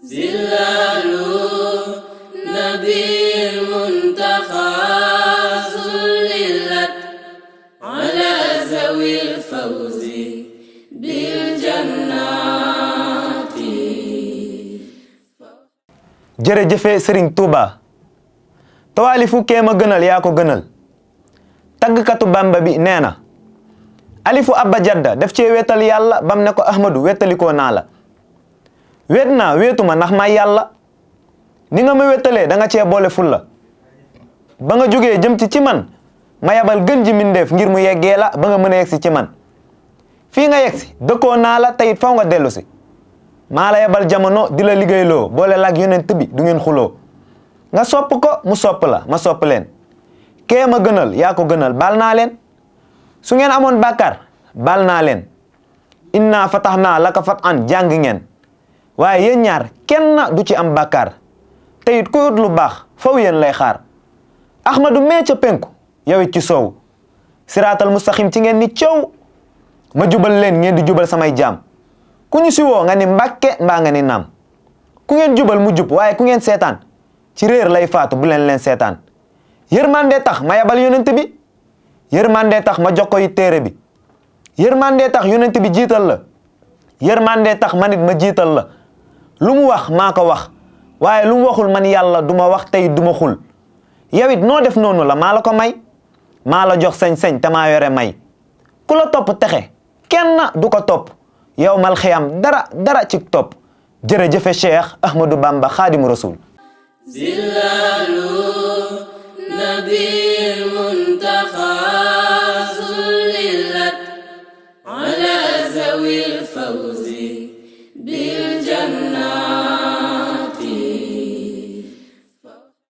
zilalu nabil muntaqa sullilat ala zawil fawzi bil jannati. jërëjëfe Serigne Touba tawaalifu kéema gënal yaa ko gënal taggkatu Bamba bi nee na alifu abba jadda def cee wetal yàlla bam ne ko ahmadu wetalikoo naa la wet naa weetuma ndax may yàlla ni nga ma wetalee da nga cee boole fulla ba nga jógee jëm ci man ma yabal gën ji mindeef ngir mu yeggee la ba nga mën a yegsi ci man fii nga yegsi dëkkoo naa la tayit faw nga dellu si maa la yabal jamono di la liggéeyloo boole laak yonent bi du ngeen xuloo nga sopp ko mu sopp la ma sopp leen kee ma gënal yaa ko gënal baal naa leen su ngeen amoon bàkkaar baal naa leen inna fatahnaa laka fathan jàng ngeen waaye yéen ñaar kenn du ci am bàkkaar te it kuy ut lu baax faw yéen lay xaar ahmadu mee ca penku yow it ci soow siraatal mustaqim ci ngeen ni coow ma jubal leen ngeen di jubal samay jaam ku ñu si woo nga ni mbàkke mbaa nga ni naam ku ngeen jubal mu jub waaye ku ngeen seetaan ci réer lay faatu bu leen seetaan yërmande tax ma yabal yonent bi yërmande tax ma jox ko yi téere bi yërmande tax yonent bi jiital la yërmande tax manit ma jiital la lu mu wax maa ko wax waaye lu mu waxul man yàlla du ma wax tey du ma xul yow it noo def noonu la maa la ko may maa la jox sañ-sañ te maa yore may ku la topp texe kenn du ko topp yow mal xiyam dara ci topp jërëjëfe Cheikh Ahmadou Bamba Xaadimu Rasul zilalu nabil muntaqa sullilat ala zawil fawz